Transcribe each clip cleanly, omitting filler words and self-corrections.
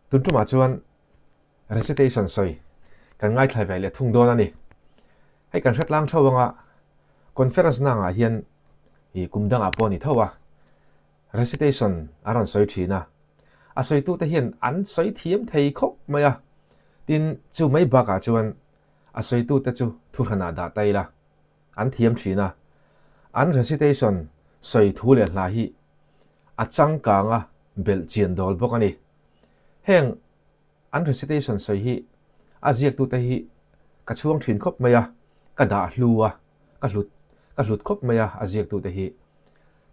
Tun tumah chuan recitation sawi kan ngaithla ve leh thung dawn a ni. Hei kan hretlang theuh anga conference na angah hian ih kum dangah pawh a ni tho a, recitation a rawn sawi thin a. A sawitute hian an sawi thiam thei khawp mai a, tin chu mai bakah chuan a sawitute chu thuhranah dah ta ila an thiam thin a. An recitation sawi thu leh hla hi a changkanga belh chian dawl bawk a ni. Heng an recitation sawi hi a ziaktute hi ka chhuang thin khawp mai a, ka dah hlu a, ka hlut ka hlut khawp mai a a ziaktute hi.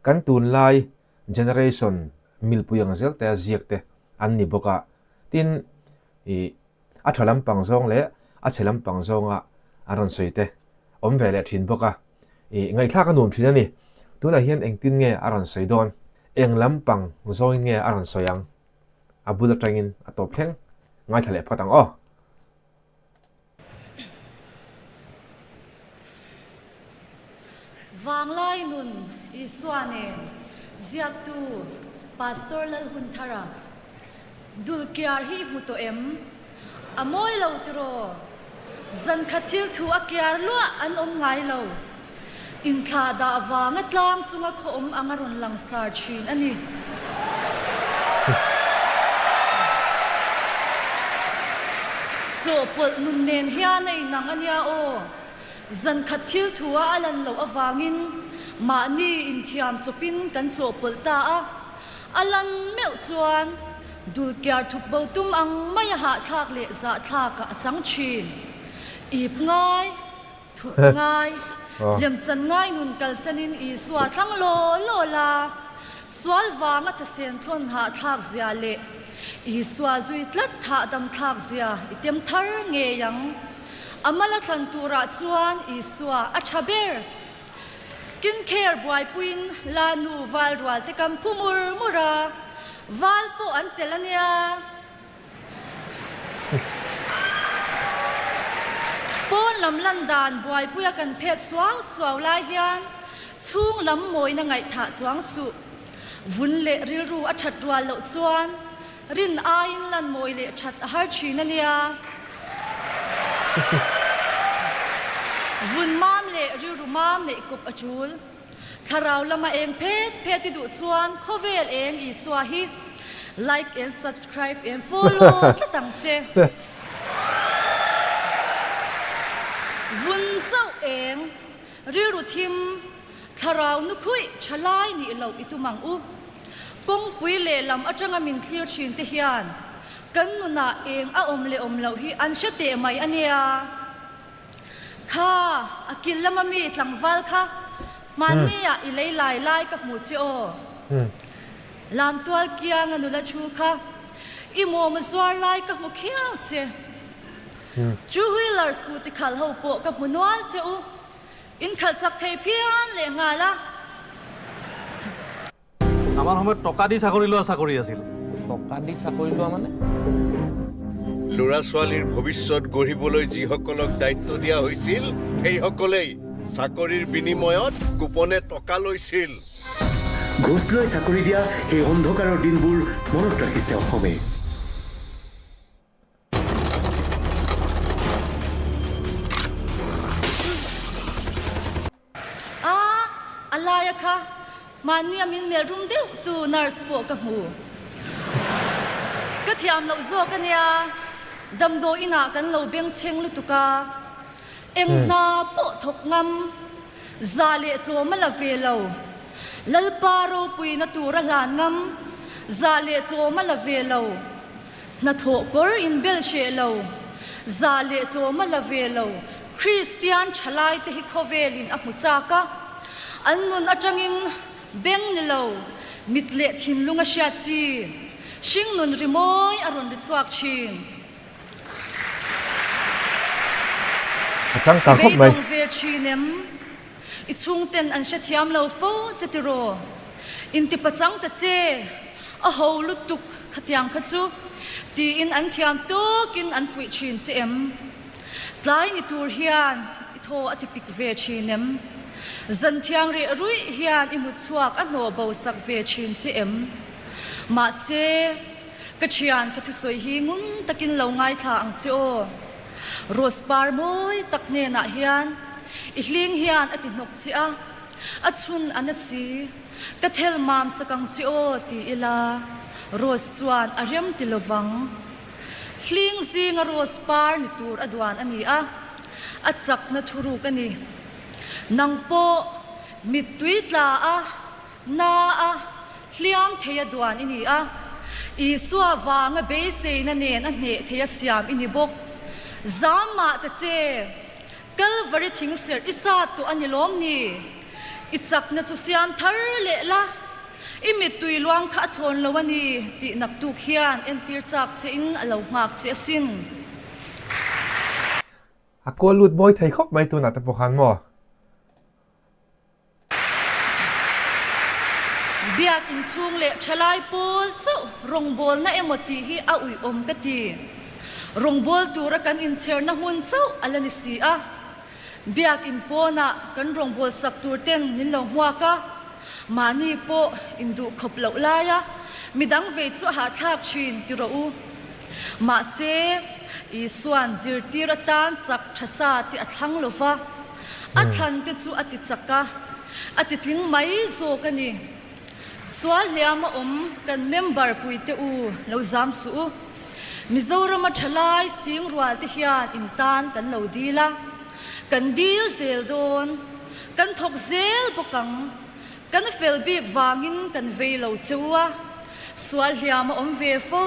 Kan tunlai generation milpui ang zel te a ziak te an ni bawk a, tin ih a tha lampang zawng leh a chhe lampang zawnga an rawn sawi te awm ve leh thin bawk a, ih ngaihthlak a nuam thin a ni. Tunah hian engtin nge a rawn sawi dawn? Eng lampang zawngin nge a rawn sawi ang? A bul atangin a tawp thleng ngaithla leh phawt ang aw. Vanglai nun Isua nen ziaktu Pastor Lalhunthara Dulkiar hi i hmu tawh em? A mawi lo tiraw? Zankhat thil thu a kiar luah an awm ngai lo. Inthlah dah vanga tlang chunga khaw awm ang a rawn langsar thin a ni. Chawhpawlh nun nen hian a inang a nia aw. Zankhat thil thu a a lan loh avangin mahni inthiam chawpin kan chawhpawlh ta a. A lan meuh chuan dulkiar thup bo tum ang mai a hahthlak leh zahthlakah a chang thin. Ip ngai, thup ngai, lemchan ngai nun kalsanin Isua thlang law law la, sual vanga thasen thlawn hahthlak zia leh Isua zui tlat thahdam thlak zia i tem thar ngei ang. A mala thlan turah chuan Isua a tha ber. Skin care buaipuiin la nu val rual te kam phu mur mur a, val pawh an tel a nia. Pawn lam lan dan buaipuia kan phet suau suau lai hian chhung lam mawina ngaihthah chuang suh. Vun leh rilru a that rual loh chuan Rin aiin lan mawi leh that a har thin a nia. Vun mam leh rilru mam neih kawp a tul. Thlarau lama eng phet phet i duh chuan khawvel eng Isua hi like and subscribe and follow tlat ang che. Vun chauh eng rilru thim Thlarau nu khuih tha lai nih loh i tum ang u. Kawngpui lehlam atanga min thlir thin te hian kan nunah eng a awm leh awm loh hi an hre teh mai a nia. Kha a kil lama mi tlangval kha hmanni-ah i lei lai lai ka hmu che aw. Lamtual kianga nula thu kha i mawm zuar lai ka hmu khiau che. Two wheeler scooty khalh ho pawh ka hmu nual che u. Inkhalh chak thei phian leh nghal a. আমাৰ সময়ত টকা দি চাকৰি লোৱা চাকৰি আছিল। টকা দি চাকৰি লোৱা মানে? ল'ৰা-ছোৱালীৰ ভৱিষ্যত গঢ়িবলৈ যিসকলক দায়িত্ব দিয়া হৈছিল সেইসকলেই চাকৰিৰ বিনিময়ত গোপনে টকা লৈছিল। ঘোচ লৈ চাকৰি দিয়া সেই অন্ধকাৰৰ দিনবোৰ মনত ৰাখিছে অসমে। A, a laia kha mahnia min melh rum deuh tu nurse pawh ka hmu. Ka thiam loh zawk a nia, damdawi inah kan lo bengchheng lutuk a, eng hna pawh thawk ngam, za leh tlawm a la ve lo, Lalpa ropuina tur a hlan ngam, za leh tlawm a la ve lo. Hnathawh kawr inbel hreh lo, zah leh tlawm a la ve lo, Kristian thalaite hi khawvelin a hmu chak a, an nun atangin beng ni lo, mit leh thinlung a hriat chi, hringnun rimawi a rawn ri chhuak thin. A changkang I khawp mai. beidawng ve thin em? I chhungten an hrethiam lo fo che tiraw? Intipachang ta che, a ho lutuk khatiang kha chu, tiin an thiam tawkin an fuih thin che em? Tlai ni tur hian i thaw a tipik ve thin em? Zan thiang reh ruih hian i hmuchhuak a hnawh bo sak ve thin che em? Mahse. Ka thian ka thusawi hi ngun takin lo ngaithla ang che aw. Rose par mawi tak hnenah hian i hling hian a ti hnawk che a, a chhun a na si. Ka thel mam sak ang che aw ti ila Rose chuan a rem ti lovang. Hling zinga Rose par ni tur a duan a ni a, a chakna thuruk a ni. Nang pawh mittui tla a Na a hliam thei a duan i ni a, Isua vanga beiseina nen a hneh thei a siam i ni bawk. Zam mah ta che, Kalvari thingserh i sat tawh a ni lawm ni? I chakna chu siam thar leh la, i mittui luang kha a thlawn lo a ni tih naktuk hian entir chak che in a lo nghak che asin. A kual lut mawi thei khawp mai tunah te pawh khan maw? Biak inchhung leh thalai pawl chauh rawngbawlna emaw tih hi a uiawm ka ti. Rawngbawl tura kan inchherna hmun chauh a la ni si a. Biak in pawnah kan rawngbawl sak tur ten min lo hmuak a, mahni pawh induh khawp loh laia midang vei chu a hahthlak thin ti rawh u. Mahse, Isua'n zirtir atan chak tha sa tih a thlang lo va, a thlan te chu a ti chak a, a ti tling mai zawk a ni. Sual hliam a awm kan member pui te u lo zam suh u. Mizorama thalai sing rual te hian in tan kan lo dil a, kan dil zel dawn, kan thawk zel bawk ang. Kan fel bik vangin kan vei lo che u a, sual hliam a awm ve fo.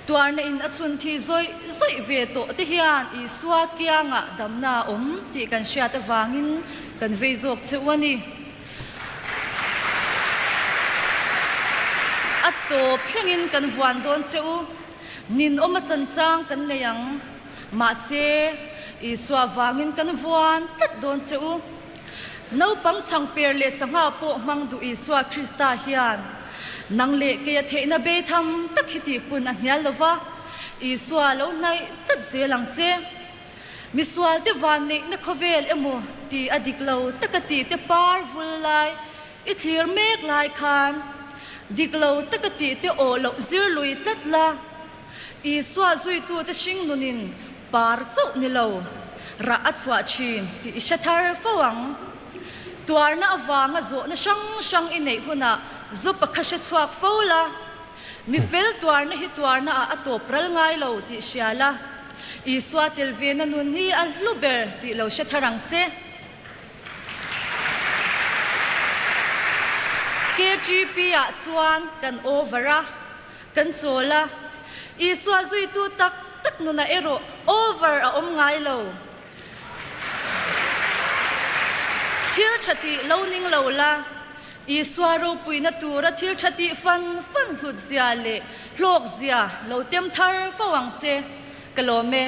Tuarna in a chhun thi zawih zawih ve tawh te hian Isua kiangah damna a awm tih kan hriat avangin kan vei zawk che u a ni. A tawp thlengin kan vuan dawn che u. Ninawm a chanchang kan nei ang. Mahse, Isua vangin kan vuan tlat dawn che u. Naupang chhangper leh sangha pawh hmang duh Isua Krista hian nang leh keia theihna beitham tak hi tihpun a hnial lo va, Isua lo hnaih tlat zel ang che. Misualte vanneihna khawvel emaw ti a dik lo taka tih te par vul lai i thlir mek lai khan dik lo taka tih te awh loh zir lui tlat la. Isua zuitute hringnunin par chauh ni lo, rah a chhuah thin tih i hre thar fo ang. Tuarna avanga zawhna hrang hrang i neih hunah zu pakhat hre chhuak fo la. Mi fel tuarna hi tuarna ah a tawp ral ngai lo tih hria la. Isua tel vena nun hi a hlu ber tih lo hre thar ang che. KTP ah chuan kan over a. Kan chawl a, Isua zuitu tak tak nunah erawh over a awm ngai lo. Thil tha tih lo ning lo la, Isua ropuina tura thil tha tih fan fan hlut zia leh hlawk zia lo tem thar fo ang che. Ka lawm e.